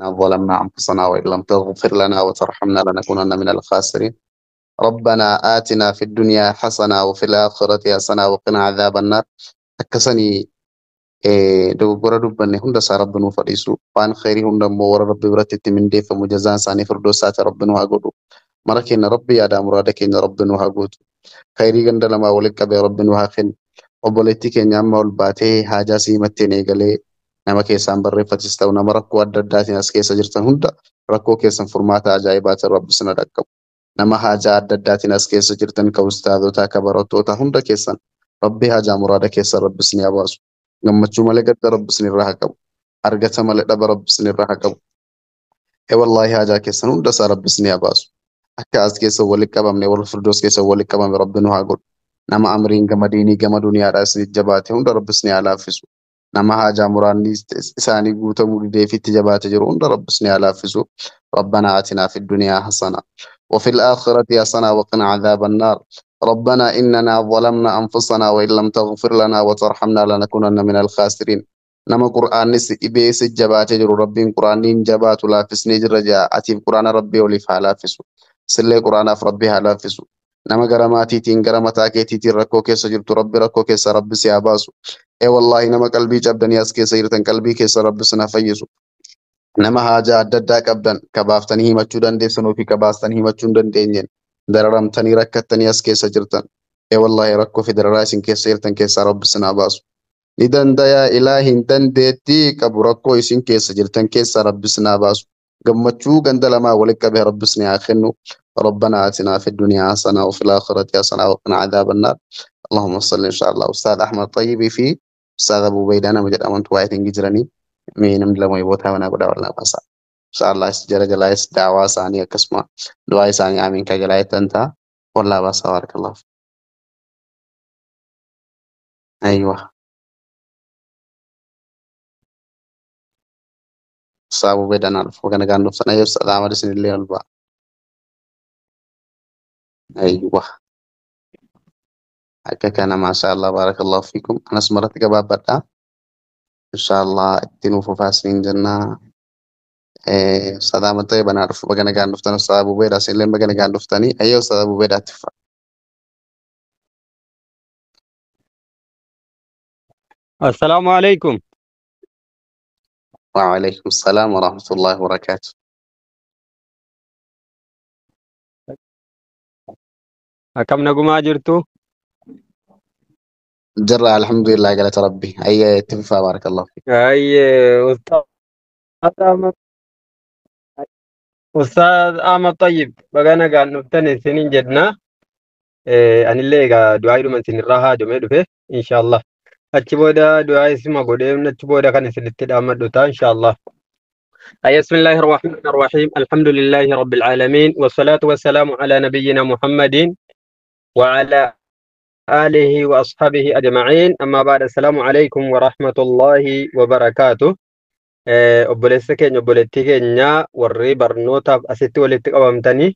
ظلمنا أنفسنا وإن لم تغفر لنا وترحمنا لنكونن من الخاسرين. ربنا آتنا في الدنيا حسنة وفي الآخرة حسنة وقنا عذاب النار. Akkasanii dogoggora dubbanne hunda isaa Rabbi nuuf haa dhiisu. Waan khayrii hunda immoo warra Rabbi biratti itti mindeeffamu jazaan isaanii firdoosaati Rabbi nu haa godhu. Mara keenya Rabbi yaadaa muraada keenya Rabbi nu haa guutu. Khayrii ganda lamaa walitti qabee Rabbi nu haa kennu. Obboleettii keenya amma ol baatee haajaa sii himatteen eegalee nama keessaan barreeffatis ta'u nama rakkoo adda addaatiin as keessa jirtan hunda rakkoo keessan furmaata ajaa'ibaatiin Rabbi sina dhaqqabu. Nama haajaa adda addaatiin as keessa jirtan ka ustaazotaa ka barattoota hunda keessan Rabbi haajaa muraada keessan Rabbi isin haa baasu. Gammachuu malee gadda Rabbi isin irraa haa qabu. Argata malee dhaba Rabbi isin irraa haa qabu. Ee wallaahi haajaa keessan hunda isaa Rabbi isin haa baasu. Akka as keessa walitti qabamne warra firdoos keessa walitti qabame Rabbi nu haa godhu. Nama amriin gama diinii gama duniyaadhaa isin jabaate hunda Rabbi isin haa laaffisu. Nama haajaa muraadni isaanii guutamuu didee fi itti jabaate jiru hunda Rabbi isin haa laaffisu. ربنا آتنا في الدنيا حسنة وفي الآخرة حسنة وقنا عذاب النار. ربنا إننا ظلمنا أنفسنا وإن لم تغفر لنا وترحمنا لنكونن من الخاسرين. نما قرآن نس إبيس جبات جرو ربي قرآن جبات لا فسني جرجا أتيب قرآن ربي ولي فعلا فسو سلي قرآن في ربي هلا فسو نما قرماتي تين قرمتا كيتي تين ركو كيس جرت ربي ركو كيس ربي سياباسو. إي والله نما قلبي جبدني أس كيس يرتن قلبي كيس ربي سنا فيسو. Nama haajaa adda addaa qabdan kabaaftanii himachuu dandeessanuu fi kabaastanii himachuu hin dandeenyeen dararamtanii rakkattanii as keessa jirtan. Ee wallaahi rakkoo fi dararaa isin keessa jirtan keessaa Rabbi isin haa baasu. Ni dandayaa ilaahin dandeettii qabu rakkoo isin keessa jirtan keessaa Rabbi isin haa baasu. Gammachuu ganda lamaa walitti qabee Rabbi isin haa kennu. ربنا آتنا في الدنيا حسنة وفي الآخرة حسنة وقنا عذاب النار. اللهم صل إن شاء الله أستاذ أحمد طيبي في أستاذ أبو بيدانا مجد أمنت وايتين جراني mee namni lama yoota mana godha walaa basa. Inshallah is jara jalaayis daawaa isaanii akkasuma du'aa isaanii amiin ka jalaayittan ta'a. Walaa basa barakallahu. Aywa. Saabu bedan alfu kana kan dhufsan ayyub salaama isinillee ol ba'a. Aywa. Akka kana maasha Allah barakallahu fiikum. Anas maratti gabaabbadha. Inshallah itti nuuf faasiniin jenna. Salaama ta'e banaa dhufu bagana gaan dhuftan Ustaaz Abu Beedaa isinillee bagana gaan dhuftanii ayyee Ustaaz Abu Beedaatti fufa. السلام عليكم. وعليكم السلام ورحمة الله وبركاته. Akkam nagumaa jirtu? Jirra alhamdulillah galata Rabbi. Ayyee itti fufaa barakallahu fiik. Ayyee Ustaaz Ahmad Ustaaz Ahmad Tayyib baga nagaan dhuftan isiniin jenna. Anillee egaa du'aa isinirraa haajomee dhufe inshallah. Achi booda du'aa isima godhee achi booda kan isinitti dhaammadhu ta'a inshallah. أي بسم الله الرحمن الرحيم، الحمد لله رب العالمين، والصلاة والسلام على نبينا محمد وعلى آله وأصحابه أجمعين، أما بعد، السلام عليكم ورحمة الله وبركاته. Obboleessa keenya, obboleettii keenya warri barnootaaf asitti walitti qabamtanii,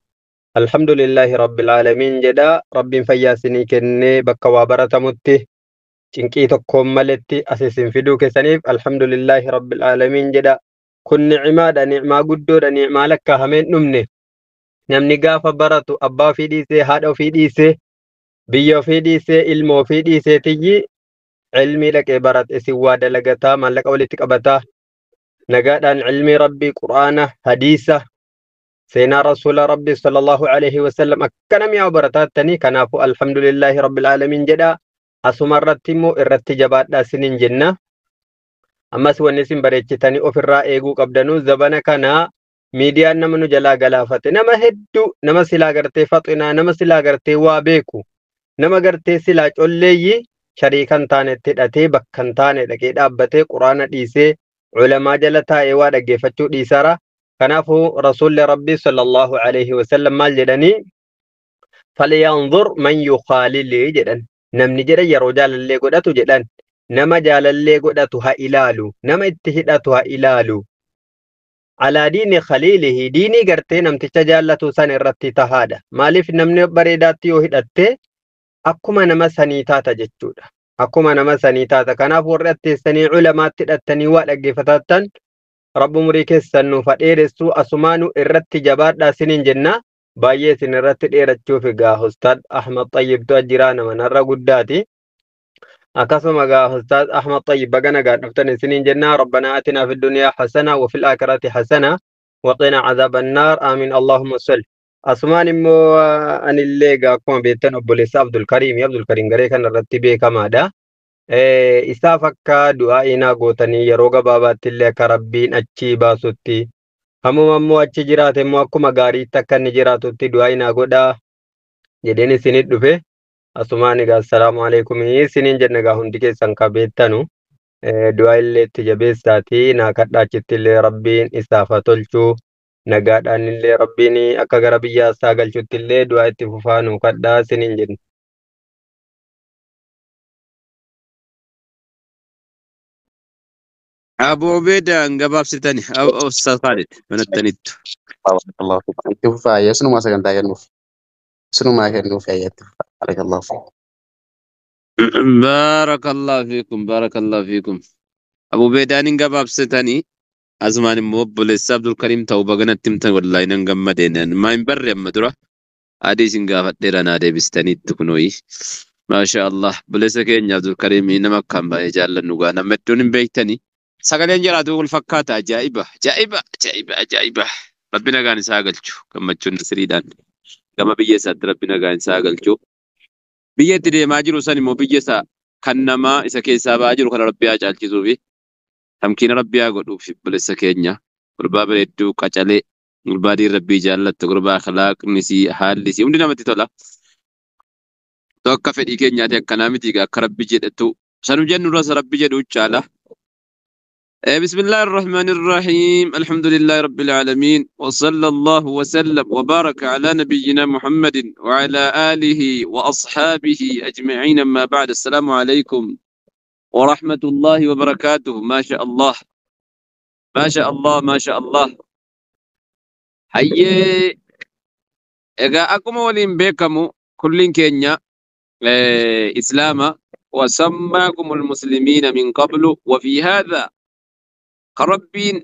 alhamdulillahi rabbil aalamiin jedha. Rabbiin fayyaa isinii kennee bakka waa baratamutti cinqii tokkoon maletti as isin fiduu keessaniif alhamdulillahi rabbil aalamiin jedha. Kun ni'imaadha, ni'imaa guddoodha, ni'imaa lakkaa'ameen dhumne. Namni gaafa baratu abbaa ofii dhiisee, haadha ofii dhiisee, biyya ofii dhiisee, ilma ofii dhiisee tiyyi ilmii dhaqee barate. Isin waa dalagataa, maallaqa walitti qabataa, nagaadhaan ilmii Rabbii, Qur'aana, hadiisa, seenaa rasuula Rabbii sallallahu alaihi wasallam akkana mi'aawu barataattanii. Kanaafuu alhamdulillahi rabbil aalamiin jedha. Asuma irratti immoo irratti jabaadhaa isiniin jenna. Ammas wanni isin bareechitanii ofirraa eeguu qabdanuu zabana kana miidiyaan nama nu jalaa galaafate nama hedduu, nama silaa gartee faxinaa, nama silaa gartee waa beeku, nama gartee silaa colleeyyi shariikan taanetti hidhatee bakka hin taane dhaqee dhaabbatee Quraana dhiisee culamaa jala taa'ee waa dhaggeeffachuu dhiisara. Kanaafuu rasuulli Rabbii sallallahu alaihi wasallam maal jedhanii? Falyanzur man yukhaalili jedhan. Namni jedhan yeroo jaalallee godhatu jedhan, nama jaalallee godhatu haa ilaalu, nama itti hidhatu haa ilaalu. Alaa diini khaliilihi, diinii gartee namticha jaallatu san irratti tahaadha. Maaliif? Namni bareedaatti yoo hidhatte akkuma nama sanii taata jechuudha. Akkuma nama sanii taata. Kanaaf warri atteessanii culamaatti hidhattanii waa dhaggeeffatattan Rabbi umurii keessan nuuf haa dheeressu. Asumaanuu irratti jabaadhaa isiniin jenna. Baay'ee isin irratti dheerachuuf egaa Ustaad Ahmad Xayyibtu jira, nama narra guddaati. Akkasuma egaa Ustaad Ahmad Xayyib baga nagaan dhuftan isiniin jenna. Rabbanaa atinaa fi dunyaa hasana wa fil aakhirati hasana wa qina azaaban naar. Amiin. Allahumma salli. Asumaan immoo anillee egaa akkuma beektan obboleessa Abdul Kariim. Abdul Kariim garee kana irratti beekamaadha. Isaaf akka du'aa inaa gootanii yeroo gabaabaatti illee akka Rabbiin achi baasutti, hammuma immoo achi jiraate immoo akkuma gaariitti akka inni jiraatutti du'aa inaa godhaa jedheen isinit dhufe. Asumaan egaa assalaamu alaikum isiniin jenna. Egaa hundi keessan ka beektanu du'aa illee itti jabeessaatii naa kadhaa, achitti illee Rabbiin isaaf haa tolchuu, nagaadhaan illee Rabbiin akka gara biyya isaa galchutti illee du'aa itti fufaa nuu kadhaa isiniin jenna. Abu Ubeedaan gabaabsitani Ustaz Khalid banattaniittu. Barakallahu fiik. Itti fufaa, isinuma sagantaa kennuuf. Isinumaa kennuuf itti fufaa. Barakallahu fiik. Barakallahu fiikum, barakallahu fiikum. Abu Ubeedaan hin gabaabsitani, asumaan immoo obboleessa Abdul Karim ta'uu baganatti himtan, wallaahi nan gammadeen. Maa hin barre amma dura adii isin gaafadheera, naa deebistaniittu kunooyi. Maasha Allah, obboleessa keenya Abdul Karim nama akkaan baay'ee jaallannu gaa nama hedduun hin beektani. Sagaleen jiraatu wal fakkaata, ajaa'iba ajaa'iba ajaa'iba ajaa'iba. Rabbi nagaan isaa galchu gammachuun nasiriidhaan gama biyya isaatti Rabbi nagaan isaa galchu. Biyya itti deemaa jiru san immoo biyya isaa kan namaa isa keessaa ba'aa jiru kana Rabbi haa caalchisuu fi tamkiina Rabbi haa godhuuf. Obboleessa keenya gurbaa bareedduu qacalee, gurbaa diin Rabbii jaallattu, gurbaa akhlaaqni sii haalli sii hundi namatti tola. Akka fedhii keenyaati akkanaa miti, akka Rabbi jedhetu sanu jennu irras Rabbi jedhu caala. بسم الله الرحمن الرحيم، الحمد لله رب العالمين، وصلى الله وسلم وبارك على نبينا محمد وعلى آله وأصحابه أجمعين، أما بعد، السلام عليكم ورحمة الله وبركاته. ما شاء الله، ما شاء الله، ما شاء الله. Hayyee, egaa akkuma waliin beekamu kulliin keenya islaama. وسماكم المسلمين من قبل وفي هذا، كربين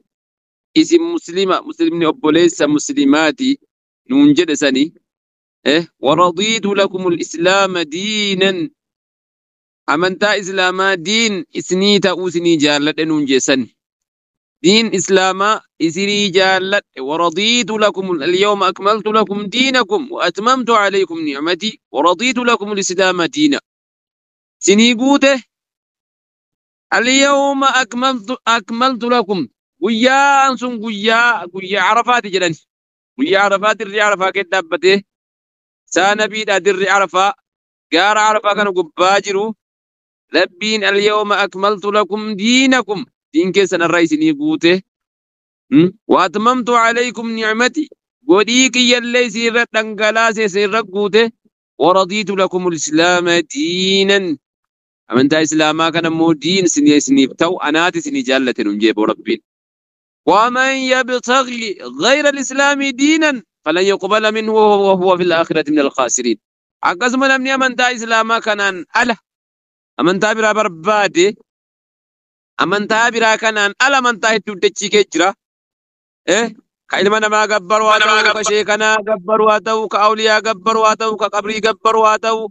اسم مسلمة، مسلمني obboleessa muslimaati nuun jedhe sani ورضيت لكم الإسلام دينا، amantaa islaamaa diin isinii ta'uu isinii jaalladhe nuun jeessan, diin islaamaa isinii jaalladhe. ورضيت لكم، اليوم أكملت لكم دينكم وأتممت عليكم نعمتي ورضيت لكم الإسلام دينا. Isinii guute. اليوم أكملت لكم، guyyaan sun guyyaa Arafaati jedhan. Guyyaa Arafaa dirri Arafaa keessa dhaabbatee saa nabiidha, dirri Arafaa gaara Arafaa kana gubbaa jiru Rabbiin اليوم أكملت لكم دينكم، diin keessan irraa isinii guute، وأتممت عليكم نعمتي، godhii kiyyallee isinirra dhangalaase isinirra guute، ورضيت لكم الإسلام دينا، amantaa islaamaa kana immoo diin isiniif ta'u anaati isinii jaallate nun jeeboo Rabbiin. ومن يبتغي غير الإسلام دينا فلن يقبل منه وهو في الآخرة من الخاسرين. Akkasuma namni amantaa islaamaa kanaan ala amantaa biraa barbaade, amantaa biraa kanaan ala amantaa hedduu dachii kee jira. Ka ilma namaa gabbaru haa ta'u, ka sheekanaa gabbaru haa ta'u, ka awliyaa gabbaru haa ta'u, ka qabrii gabbaru haa ta'u,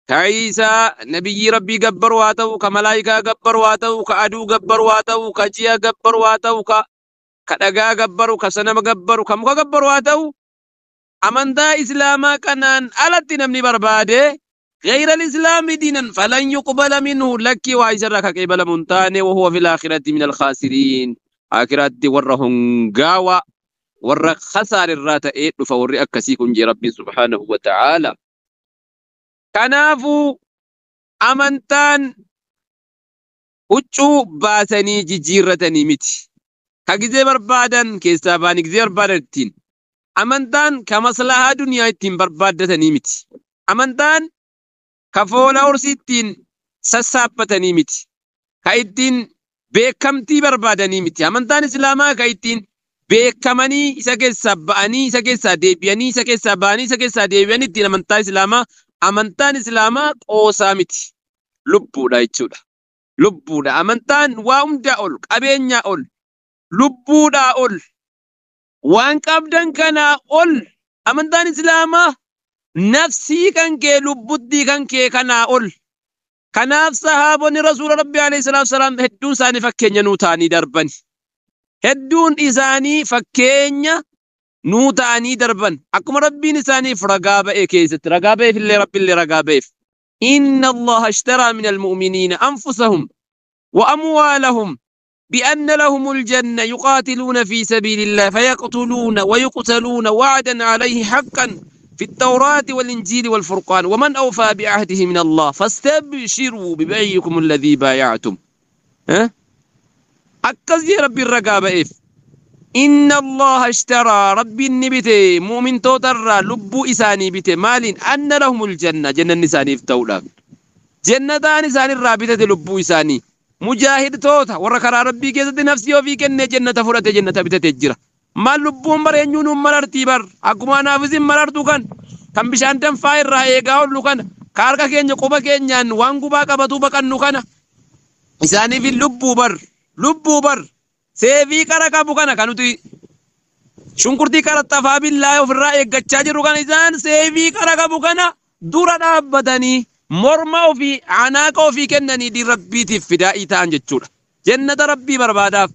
ka Iisaa nabiyyii Rabbii gabbaru haa ta'u, ka malaayikaa gabbaru haa ta'u, ka aduu gabbaru haa ta'u, ka ji'a gabbaru haa ta'u, ka dhagaa gabbaru, ka sanama gabbaru, ka muka gabbaru haa ta'u, amantaa islaamaa kanaan alatti namni barbaade غير الإسلام دينا فلن يقبل منه، لك وعيسر كقبل منتان، وهو في الآخرة من الخاسرين. آخرة ور هنغاوا ور خسار الرات إيه فور أكسيكم جي ربي سبحانه وتعالى. Kanaafuu amantaan huccuu baasanii jijjiirratanii miti. Ka gizee barbaadan keessaa baanii gizee barbaadan ittiin. Amantaan ka maslahaa duniyaa ittiin barbaaddatanii miti. Amantaan ka foola horsii ittiin sassaabbatanii miti. Ka ittiin beekamtii barbaadanii miti. Amantaan islaamaa ka ittiin beekamanii isa keessaa ba'anii isa keessaa deebi'anii isa keessaa ba'anii isa keessaa deebi'anii ittiin amantaa islaamaa. Amantaan islaamaa qoosaa miti. Lubbuudha jechuudha. Lubbuudha. Amantaan waa hundaa ol, qabeenyaa ol. Lubbuudhaa ol. Waan qabdan kanaa ol. Amantaan Islaamaa nafsii kan kee lubbuttii kan kee kanaa ol. Kanaaf sahaabonni Rasuula Rabbii alayhi salaatu wasalaam hedduun isaanii fakkeenya nuu ta'anii darban. Hedduun isaanii fakkeenya nuu ta'anii darban. Akkuma Rabbiin isaaniif ragaa ba'e keessatti ragaa ba'eef illee Rabbiillee ragaa ba'eef. Inna Allaha ishtaraa min almu'miniina anfusahum wa amwaalahum بأن لهم الجنة يقاتلون في سبيل الله فيقتلون ويقتلون وعدا عليه حقا في التوراة والإنجيل والفرقان ومن أوفى بعهده من الله فاستبشروا ببيعكم الذي بايعتم. ها؟ أكز يا ربي الرقابة إف إن الله اشترى ربي النبت مؤمن توتر لب إساني بت مال أن لهم الجنة جنة نساني في تولا جنة نساني الرابطة لب إساني مجاهد توتا وركرا ربي كيزت نفسي وفي كن جنة فرت جنة بتتجرى ما لبون بر ينون مررتي بر أكما نافذ مررتو كان كم بشان تم فاير رأي قاول لكان كاركا كين يقوبا كين ين وانقوبا كبتو بكن نكنا إساني في لبو بر لبو بر سيفي كاركا بكنا كانوا تي شنكرتي كارتا فابي الله وفي الرأي قتشاجر كان إسان سيفي كاركا بكنا دورا أبدني morma ofii anaaqa ofii kennanii diin rabbiitiif fidaa'ii ta'an jechuudha. Jannata rabbii barbaadaaf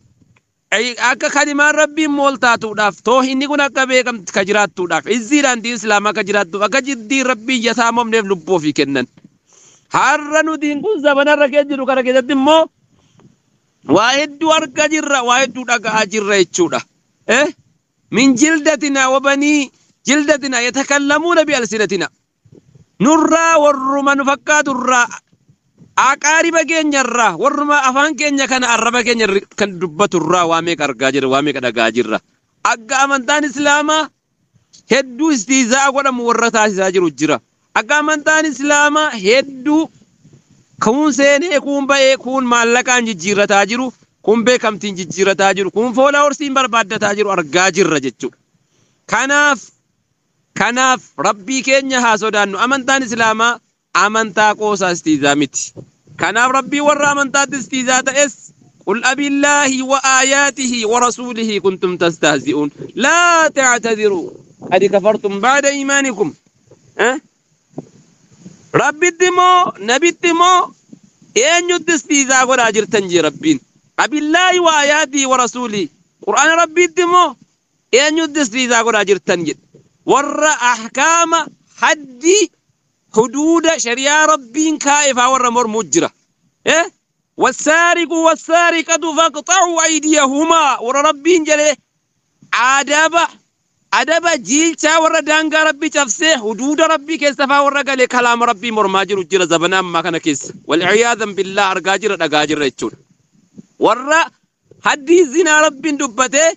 akka kalimaan rabbiin mooltaatuudhaaf toohinni kun akka beekamti ka jiraattuudhaaf izziidhaan diin islaamaa akka jiraattuuf akka diin rabbii yasaamamneef lubbuu ofii kennan. Har'a nutiin kun zamanarra keessa jiru kana keessatti immoo waa hedduu argaa jirra waa hedduu dhaga'aa jirra jechuudha. Min jildatina wabanii jildatina yatakallamuuna bi alsinatina. Nurraa warruma nu fakkaaturraa aqaariba keenyarraa warruma afaan keenya kana arraba keenya kan dubbaturraa waa meeqa argaa jirra waa meeqa dhagaa jirra. Akka amantaan Islaamaa hedduu istiizaa godhamu warra taasisaa jiru jira. Akka amantaan Islaamaa hedduu kuun seenee kuun ba'ee kuun maallaqaan jijjiirrataa jiru kun beekamtiin jijjiirrataa jiru kun foola horsiin barbaaddataa jiru argaa jirra jechuudha. Kanaaf rabbii keenya haa sodaannu. Amantaan Islaamaa amantaa qoosaa istiizaa miti. Kanaaf rabbii warra amantaatti istiizaa ta'es qul abillaahi wa aayaatihi wa rasuulihi kuntum tastahzi'uun laa ta'taziruu qad kafartum ba'da iimaanikum. Rabbitti moo nabitti moo eenyutti istiizaa godhaa jirtan jee rabbiin. Abillaahi wa aayaatihi wa rasuulihi qur'aana rabbiitti moo eenyutti istiizaa godhaa jirtan jedhe. Warra ahkaama haddii huduuda shari'aa rabbiin kaa'e faa warra mormuu jira. Wassaariqu wassaariqatu faqxa'uu aydiyahumaa warra rabbiin jedhee adaba jiilchaa warra daangaa rabbii cabsee huduuda rabbii keessa faa warra galee kalaama rabbii mormaa jiru jira zabana ammaa kana keessa. Walciyaadan billaa argaa jira dhagaa jira jechuudha. Warra haddii zinaa rabbiin dubbatee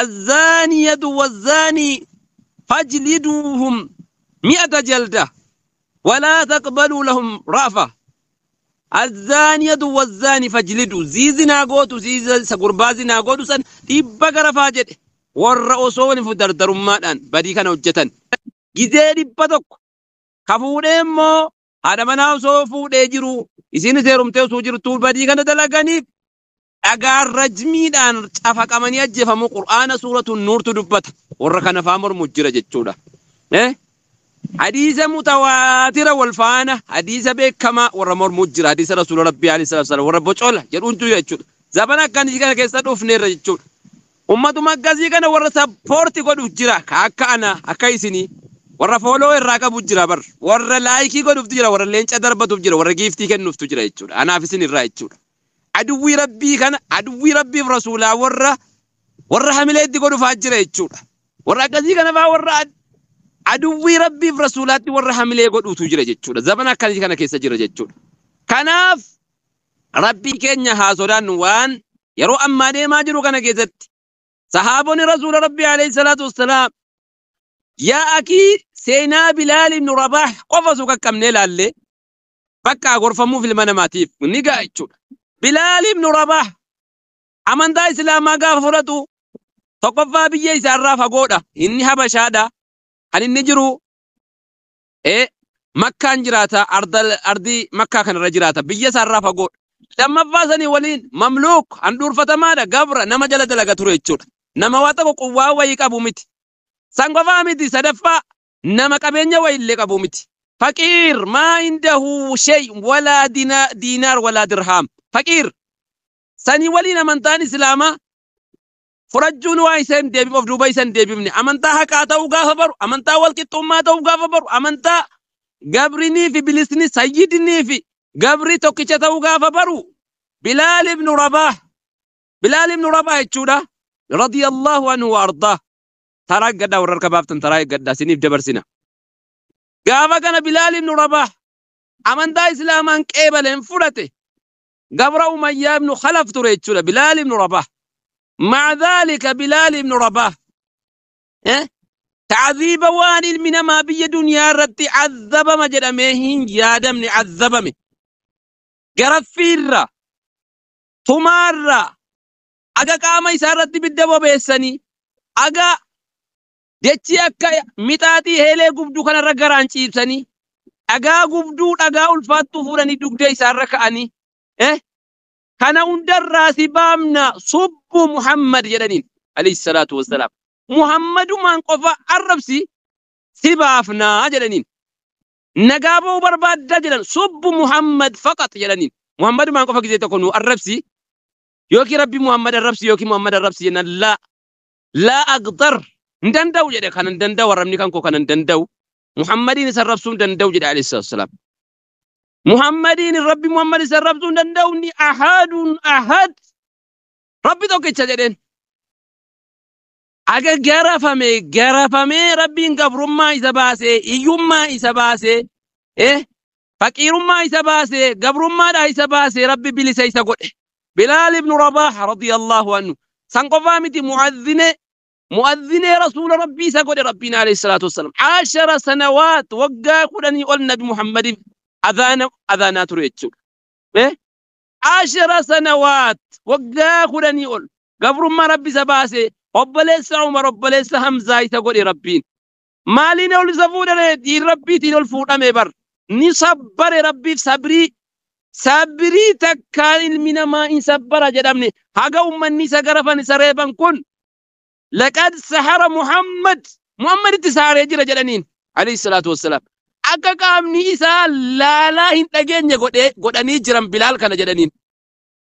azzaaniyatu wazzaanii فاجلدوهم 100 جلدة ولا تقبلوا لهم رأفة. الزانية والزاني فاجلدوا زيزنا قوتو زيز سقربا زنا قوتو سن تبقى رفاجد والرؤوسون فدردر مادان بدي كان وجتن جزيري بدك كفودين مو هذا منا سوفو ديجرو إسين سيرم تيسو جرو طول بدي كان دلقاني dhagaa rajmiidhaan cafaqamanii ajjeefamu qur'aana suuratu nuurtu dubbata warra kana faa mormu jira jechuudha. Hadiisa mutawaatira wal faana hadiisa beekamaa warra mormu jira hadiisa rasuula rabbii alayhi salaatu wasalaam warra bocola jedhuuntu jechuudha. Zabana akkasii kana keessa dhufneerra jechuudha. Ummatuma akkasii kana warra sappoorti godhuuf jira akka ana akka isinii warra fooloo irraa qabu jira bar warra laayikii godhuuf jira warra leenca darbatuuf jira warra giiftii kennuuftu jira jechuudha. Anaaf isin irraa jechuudha. Aduwwii rabbii kana aduwwii rabbiif rasuulaa warra hamileetti godhufaa jira jechuudha. Warra akkasii kana faa warra aduwwii rabbiif rasuulaatti warra hamilee godhuutu jira jechuudha. Zabana akkasii kana keessa jira jechuudha. Kanaaf rabbii keenya haa sodaannu waan yeroo ammaa deemaa jiru kana keessatti sahaabonni rasuula rabbii alayhi salaatu wassalaam yaa akii seenaa Bilaal ibnu Rabaah qofa osoo qaqqabnee ilaalle bakka gorfamuuf ilma namaatiif ni ga'a jechuudha. Bilaal ibnu Rabaah amantaa Islaamaa gaafa fudhatu tokkoffaa biyya isaarraa fagoodha. Inni Habashaadha. Kan inni jiru Makkaan jiraata. Ardii Makkaa kanarra jiraata. Biyya isaarraa fagoodha. Lammaffaa sanii waliin mamluuk handhuurfatamaadha gabra nama jala dalaga ture jechuudha. Nama waa tokko quwwaa wayii qabu miti. San qofaa miti sadaffaa nama qabeenya wayiillee qabu miti. Faqiir maa indahu shay walaa diinaar walaa dirhaam. Faqiir sanii waliin amantaan islaamaa fudhachuun waa isa hin deebifne of duuba isa hin deebifne amantaa haqaa ta'uu gaafa baru amantaa walqixxummaa ta'uu gaafa baru amantaa gabrinii fi bilisni sayyidinii fi gabri tokkicha ta'uu gaafa baru Bilaal ibnu Rabaah Bilaal ibnu Rabaah jechuudha radiyallahu anhu wa ardaa taraa eeggadhaa warra harka baaftan taraa eeggadhaa siniif dabarsina gaafa kana Bilaal ibnu Rabaah amantaa islaamaan qeebaleen fudhate gabra Umayyaa ibnu Khalaf ture jechuudha Bilaal ibnu Rabaah مع ذلك بلال بن رباح إيه؟ تعذيب وان المنا ما بي دنيا رتي عذب ما جدمه يادمني عذبمي غرفيرا تمارا اغا قام يسارتي بالدبو بيسني اغا دچي اكا ميتاتي هيلي غبدو كان رغران چيبسني اغا غبدو دغا الفاتو فورني دغدي يسار كاني إيه؟ Kana hundarraa si baamna subbu Muhammad jedhaniin alayhi salaatu wassalaam. Muhammadumaan qofa arrabsi si baafnaa jedhaniin. Nagaa ba'uu barbaaddaa jedhan subbu Muhammad faqat jedhaniin. Muhammadumaan qofa gisee tokko nu arrabsi yookiin rabbi Muhammad arrabsi yookiin Muhammad arrabsi jennaan laa laa aqdar hin danda'u jedhe kan hin danda'u arrabni kan koo kan hin danda'u Muhammadiin isa arrabsuu hin danda'u jedhe alayhi salaatu wassalaam. Muhammadiin Rabbi Muhammad isa arrabsuu hin danda'u ni ahadun ahad Rabbi tokkicha jedheen. Aga garafame garafamee Rabbiin gabrummaa isa baasee hiyyummaa isa baasee faqiirummaa isa baasee gabrummaadhaa isa baasee Rabbi bilisa isa godhe. Bilaal ibnu Rabaah radiyallahu anhu san qofaa miti mu'adhinee rasuula Rabbii isa godhe Rabbiin alayhi salaatu wassalaam. 10 sanawaat waggaa 10 ol Nabi Muhammadiif أذانا تريتشو 10 سنوات وقا خدني أول قبر ما ربي سباسي وبليس عمر وبليس حمزة يتقول ربين مالين أول زفون دي ربي تين الفوت أمبر نصبر ربي صبري صبري تكان من ما إن صبر جدامني هذا أمني سقرفني سريبا كن لقد سحر محمد محمد تسحر يجري جدانين عليه الصلاة والسلام. Akka qaamni isaa laalaa hin dhageenye godhanii jiran Bilaal kana jedhaniin.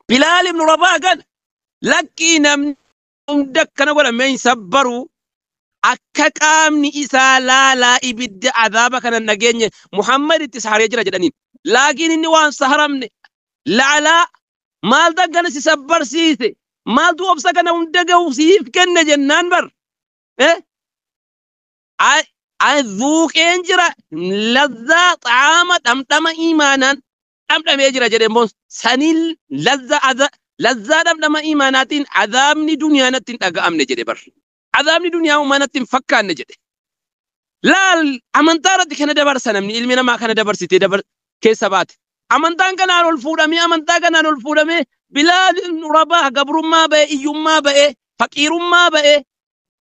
Bilaal ibnu Rabaah kana lakkii namni hunda akkana godhamee hin sabbaru akka qaamni isaa laalaa ibidda azaaba kana hin dhageenye Muhammad itti saharee jira jedhaniin. Laakiin inni waan saharamne laalaa maaltu akkana si sabbarsiise maaltu obsa kana hunda gahu siif kenne jennaan bar. Zuuqeen jira lazzaa xaama dhamdhama imaanaan dhamdhamee jira jedhe immoo saniin lazzaa dhamdhama imaanaatiin azaabni duniyaa natti hin dhaga'amne jedhe bar. Azaabni duniyaa uumaa natti hin fakkaanne jedhe. Laal amantaa irratti kana dabarsa namni ilmi namaa kana dabarsitee keessa baate. Amantaan kanaan ol fuudhamee amantaa kanaan ol fuudhamee Bilaal ibn Rabaah gabrummaa ba'e iyyummaa ba'e faqiirummaa ba'e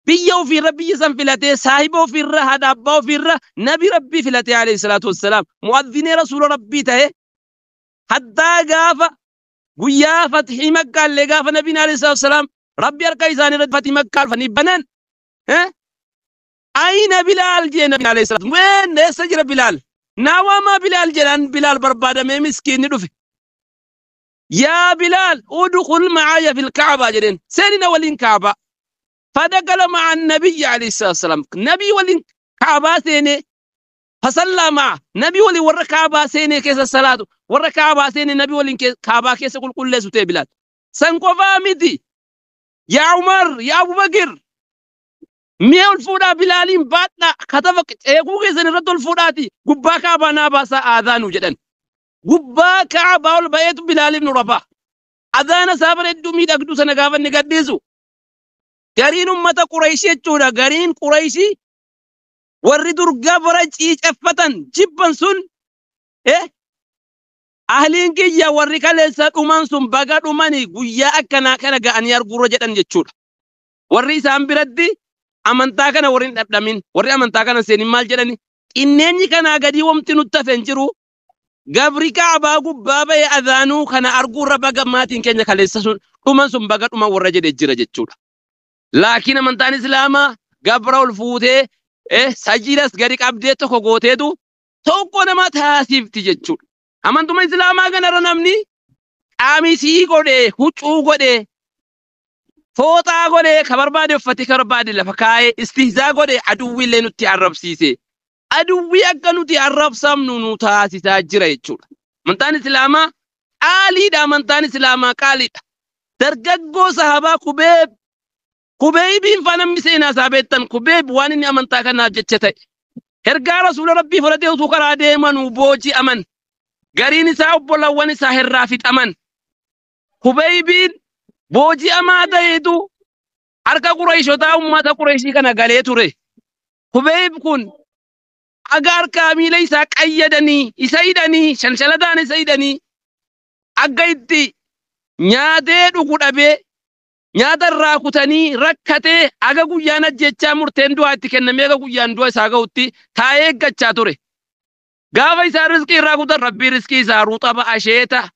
biyya ofiirra biyya san filatee saahiba ofiirra haadha abbaa ofiirra nabi rabbii filatee alayhi salaatu wassalaam mu'adhinee rasuula rabbii ta'e haddaa gaafa guyyaa fatxii makkaallee gaafa nabiin alayhi salaatu wassalaam rabbi harka isaanii irratti fatxii makkaa dhufanii banan ayna Bilaal jee nabiin alayhi salaatu ween eessa jira Bilaal naawaamaa Bilaal jedhaan Bilaal barbaadamee miskiinni dhufe yaa Bilaal udkhul macaaya fil kacbaa jedheen seenina waliin kaabaa. فدخل مع النبي عليه الصلاة والسلام نبي ولي كعبة سيني فصلى معه نبي ولي ورا كعبة سيني كيس الصلاة ورا كعبة سيني نبي ولي كعبة كيس يقول كل ليس بلال سنقفا مدي يا عمر يا أبو بكر مية الفودا بلالين باتنا كتفك إيقو كيسن رد الفوداتي قبا كعبة ناباسا آذانو جدا قبا كعبة والبيت بلال بن رباح أذان سابر الدمي دقدو سنقافا نقدسو Gariin ummata Qurayshii jechuudha. Gariin Qurayshii warri dur gabra ciiceffatan jibban sun ahliin kiyya warri kaleessa dhuman sun baga dhumanii guyyaa akkanaa kana ga'anii arguurra jedhan jechuudha. Warri isaan biratti amantaa kana warri hin dhabdamin warri amantaa kana seenin maal jedhani xinneenyi kanaa gadii wamti nutti hafe hin jiru. Gabri Kaabaa gubbaa ba'e adhaanuu kana arguurra baga maatiin keenya kaleessa sun dhuman sun baga dhuman warra jedhe jira jechuudha. Laakiin amantaan Islaamaa gabra ol fuutee sajiilas gadi qabdee tokko gooteetu tokko nama taasifti jechuudha. Amantuma Islaamaa kanarra namni qaamisii godhee, huccuu godhee, fooxaa godhee, ka barbaade uffate, ka barbaade lafa kaa'ee, istihzaa godhee aduwwiillee nutti arrabsiise. Aduwwii akka nuti arrabsamnu nu taasisaa jira jechuudha. Amantaan Islaamaa qaaliidha. Amantaan Islaamaa qaaliidha. Dargaggoo sahabaa Kubeeb, Kubeebiin faa namni seenaa isaa beektan, Kubeeb waan inni amantaa kanaaf jecha ta'e. Ergaa Rasuula Rabbii fudhatee utuu karaa deemanuu booji'aman. Gariin isaa obbolawwan isaa irraa fixaman. Kubeebiin booji'amaa ta'eetu harka Qureeshotaa uummata Qureeshii kana galee ture. Kubeeb kun aga harkaa miila isaa qayyadanii isa hidhanii shanshalataan isa hidhanii akka itti nyaatee dhugu dhabee nyaata irraa kutanii rakkatee aga guyyaan ajjechaa murteen du'aa itti kennamee aga guyyaan du'a isaa ga'utti taa'ee eeggachaa ture. Gaafa isaa riskii irraa kutan Rabbii riskii isaa ruxaba asheeta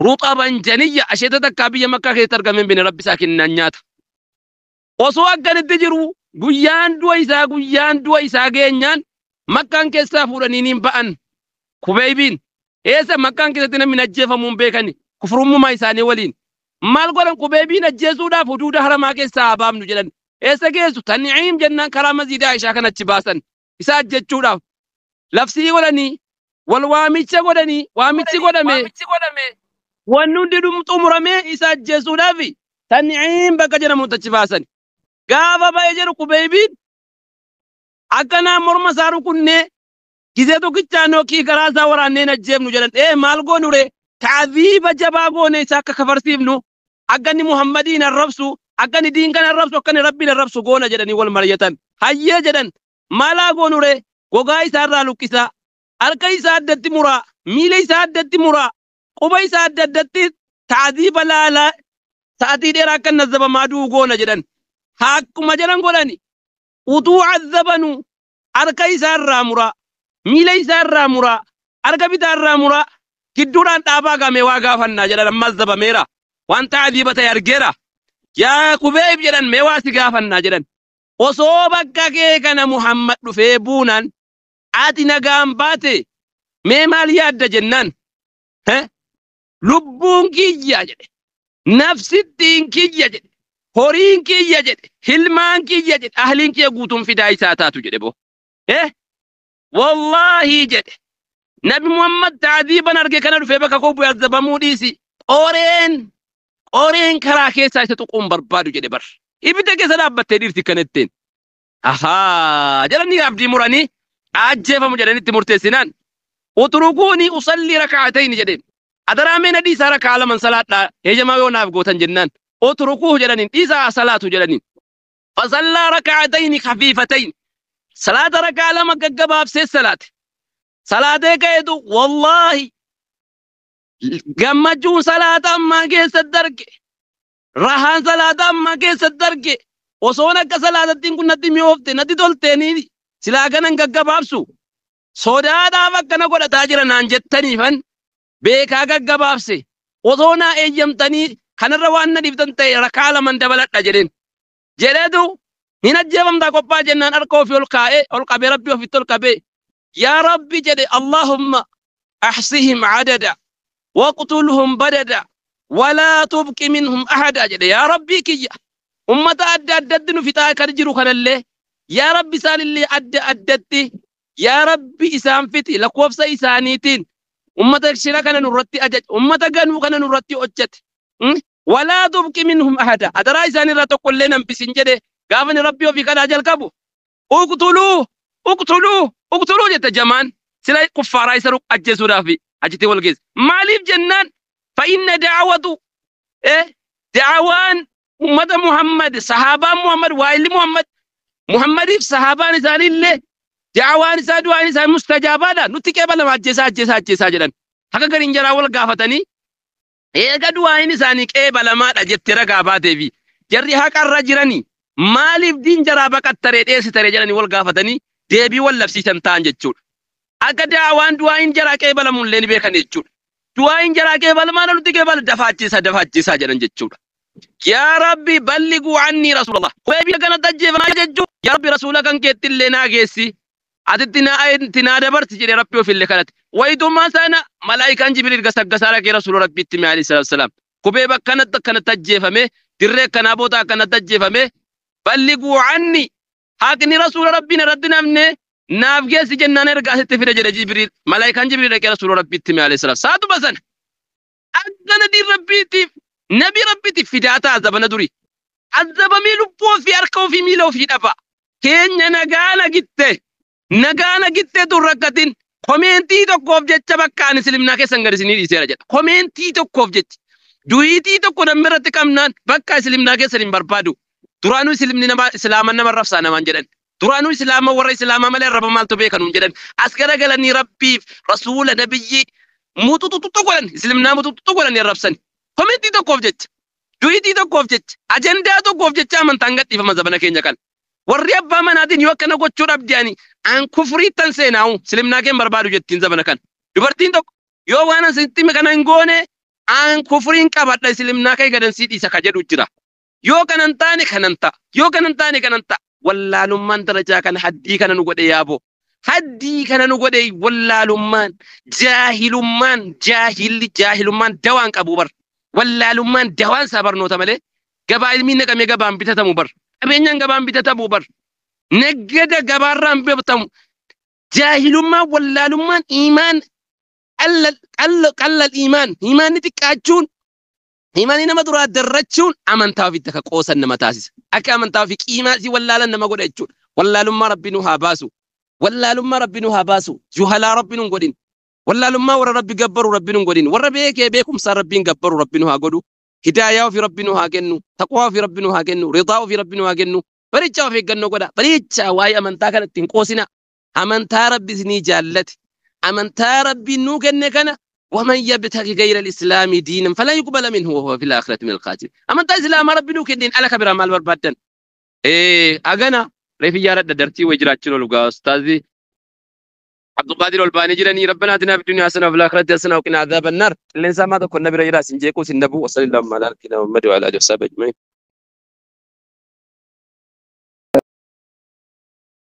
ruxaban janiyya asheeta takkaa biyya Makkaa keessatti argameen bine Rabbi isaa kennaan nyaata. Osoo akkanitti jiru guyyaan du'a isaa geenyaan Makkaan keessaa fuudhanii niin ba'an. Kubeeybiin eessa Makkaan keessatti namni ajjeefamuun beekani kufrummaa isaanii waliin. Maal godhan? Kubeeybiin ajjeesuudhaaf huduuda haramaa keessaa haa baafnu jedhan. Eessa geessu? Taniciim jennaan karaa masjiida Aishaa kan achi baasan isa ajjechuudhaaf. Labsii godhanii wal waamicha godhanii waamichi godhame wanni hundi xumuramee isa ajjeesuudhaaf Taniciim bakka jedhamutti achi baasan. Gaafa ba'ee jedhu Kubeeybiin akkanaa morma isaa rukunnee gizee tokkichaan nookii garaa isaa waraanneen ajjeefnu jedhan. Ee, maal goonu ree? Ta'aziiba jabaa goone isa akka kafarsiifnu, akka inni Muhammadiin arrabsu, akka inni diin kana arrabsu, akka inni Rabbiin arrabsu goona jedhanii wal mari'atan. Hayyee jedhan. Maalaa goonu ree? Gogaa isaa irraa luqqisaa, harka isaa addatti muraa, miila isaa addatti muraa, quba isaa adda addatti ta'aziiba laalaa sa'atii dheeraa akka nazzabamaa du'u goona jedhan. Akkuma jedhan godhani. Utuu azzabanu harka isaa irraa muraa, miila isaa irraa muraa, harka bitaa irraa muraa, gidduudhaan dhaabaa gamee waa gaafannaa jedhan. Amma azzabameera. Waan ta'aziiba ta'e argeera. Yaa Kubeeb jedhan, mee waa si gaafannaa jedhan. Osoo bakka kee kana Muhammad dhufee buunaan ati nagaan baate mee maal yaadda jennaan. Lubbuun kiyya jedhe. Nafsittiin kiyya jedhe. Horiin kiyya jedhe. Hilmaan kiyya jedhe. Ahliin kiyya guutuun fidaa isaa taatu jedhe boo. Wallaahi jedhe. Nabi Muhammad ta'adiiban arge kana dhufee bakka koo bu'ee azabamuu dhiisi. Qoreen karaa keessaa isa tuquun barbaadu jedhe bar. Ibidda keessa dhaabbattee dhiirti kan ittiin. Ahaa jedhanii abdii muranii ajjeefamu jedhanitti murteessinaan. Utrukuuni usallii raka'atayni jedheen. Adaraa mee na dhiisaa, rakaa laman salaadhaa heejamaa yoo naaf gootan jennaan. Utrukuu jedhaniin, dhiisaa salaatu jedhaniin. Fasallaa raka'atayni khafiifatayni. Salaata rakaa lama gaggabaabsee salaate. Salaatee ka'eetu, wallaahi gammachuun salaata ammaa keessatti arge. Rahaan salaata ammaa keessatti arge. Osoon akka salaatattiin kun natti mi'oofte natti tolteenii silaa kanan gaggabaabsu. Sodaadhaaf akkana godhataa jira naan jettaniifan beekaa gaggabaabse. Osoo naa eeyyamtanii kanarra waan na dhiiftan ta'e rakaa laman dabaladha jedheen. Jedheetu hin ajjeefamtaa qophaa jennaan harka ofii ol kaa'ee ol qabee Rabbii ofitti ol qabee, yaa Rabbi jedhe, Allahumma ahsihim adada waqtulhum badada walaa tubqi minhum ahada jedhe. Yaa Rabbii kiyya, ummata adda addatti nu fixaa kan jiru kanallee yaa Rabbi isaanillee adda addatti yaa Rabbi isaan fixi lakkoofsa isaaniitiin. Ummata shira kana nurratti ajaje, ummata ganuu kana nurratti hojjete, walaa tubqi minhum ahada, adaraa isaanirraa tokkollee nambisin jedhe. Gaafa ni Rabbii ofii kanaa jalqabu, uqtuluu, uqtuluu, uqtuluu jette jamaan sila kuffaaraa isa ajjeesuudhaaf achitti wal geesse. Maaliif jennaan, fa'inna da'awatu da'awaan ummata Muhammad, sahaabaan Muhammad, waa'illi Muhammad, Muhammadiif sahaabaan isaaniillee da'awaan isaa, du'aan isaa mustajaabaadha, nutti qeebalama, ajjeesaa, ajjeesaa, ajjeesaa jedhan. Akka gariin jaraa wal gaafatanii eega du'aayin isaanii qeebalamaadha jettee ragaa baateefi jarri haqarra jiranii maaliif diin jaraa baqattaree dheessitaree jedhanii wal gaafatanii deebii wal labsiisan ta'an jechuudha. Akka daawaan du'aayin jaraa qeebalamu illee ni beekan jechuudha. Du'aayin jaraa qeebalamaa nuti qeebala dafaachisaa dafaachisaa jedhan jechuudha. Yaa Rabbi balliguu annii rasuulallah. Kophee kanatti ajjeefamaa jechuun yaa Rabbi rasuula kan keetti illee naa geessi. Atitti naa itti naa dabarsi jedhee Rabbi ofillee kadhate. Wayitummaa sana malaayikaan Jibriil gasaggasaa dhaqee rasuula Rabbiitti hime alayhi salaatu wasalaam. Kophee bakkanatti akkanatti ajjeefame dirree akkanaa booda akkanatti ajjeefame balliguu anni haqni rasuula Rabbiin irratti namne naaf geessi jennaan ergaa asitti fide jedhe Jibriil. Malaayikaan Jibriil dhaqee rasuula Rabbiitti hime alayhi salaam. Saatuma sana akkana diin Rabbiitiif nabi Rabbiitiif fidaa ta'a zabana durii. Azabamii lubbuu ofii harka ofii miila ofii dhaba. Keenya nagaa nagitte. Nagaa nagitte tun rakkatin. Komeentii tokkoof jecha bakka ani islimnaa keessan gad isinii dhiiseera jedha. Komeentii tokkoof jecha. Du'iitii tokko namni irratti qabnaan bakka islimnaa keessan hin barbaadu. Duraanuu islimni nama islaama nama rafsaa namaan jedhan. Duraanuu islaama warra islaamaa malee arraba maaltu beekanuun jedhan. As garagalanii rabbiif rasuula nabiyyii mututututu godhan islimnaa mutututu godhan arrabsan. Komentii tokkoof jecha. Du'iitii tokkoof jecha. Ajandaa tokkoof jecha amantaan gadhiifama zabana keenya kana. Warri abbaa manaatiin yoo akkana gochuu dhabde ani an kufriittan seenaa'u islimnaa keen barbaadu jettiin zabana kana. Dubartiin tokko yoo waan asitti hime kana hin goone an kufriin qabadha islimnaa kee gadan sii dhiisa ka jedhu jira. Yoo kanan taane kanan ta'a. Yoo kanan taane kanan ta'a. Wallaalummaan darajaa kana haddii kana nu godhe yaaboo. Haddii kana nu godhe wallaalummaan jaahilummaan jaahilli jaahilummaan dawaan qabu bar. Wallaalummaan dawaan isaa barnoota malee gabaa ilmiin naqamee gabaan bitatamu bar. Qabeenyaan gabaan bitatamu bar. Naggada gabaarraan bitatamu. Jaahilummaan wallaalummaan iimaan qallal iimaan iimaanni xiqqaachuun iimaanni nama duraa darrachuun amantaa ofiitti akka qoosan nama taasisa. Akka amantaa ofii qiimaa si wallaalan nama godha jechuudha. Wallaalummaa rabbi nu haa baasu. Wallaalummaa rabbi nu haa baasu. Juhalaa rabbi nu hin godhin. Wallaalummaa warra rabbi gabbaru rabbi nu hin godhin. Warra beekee beekumsaa rabbiin gabbaru rabbi nu haa godhu. Hidaayaa ofii rabbi nu haa kennu. Taqwaa ofii rabbi nu haa kennu. Ridaa ofii rabbi nu haa kennu. Barichaa of eeggannoo godha. Barichaa waa'ee amantaa kana ittiin qoosina. Amantaa rabbi isinii jaallate. Amantaa rabbi nuu kenne kana ومن يبتغي غير الاسلام دينا فلن يقبل منه وهو في الاخره من الخاسرين. amantaa islaamaa rabbi nuu kenneen ala kabira maal barbaaddan? Agana reefi yaaradha dartii way jiraachuun ol gaa ustaazi Abdulqaadir ol baanii jiranii rabbana atina fid dunya hasana wa fil akhirati hasana wa qina adhaban nar. Qilleensa ammaa tokko na bira jira sin jeequu sin dhabuu. Wa sallallahu ala nabiyina Muhammad wa ala alihi wa sahbihi ajma'in.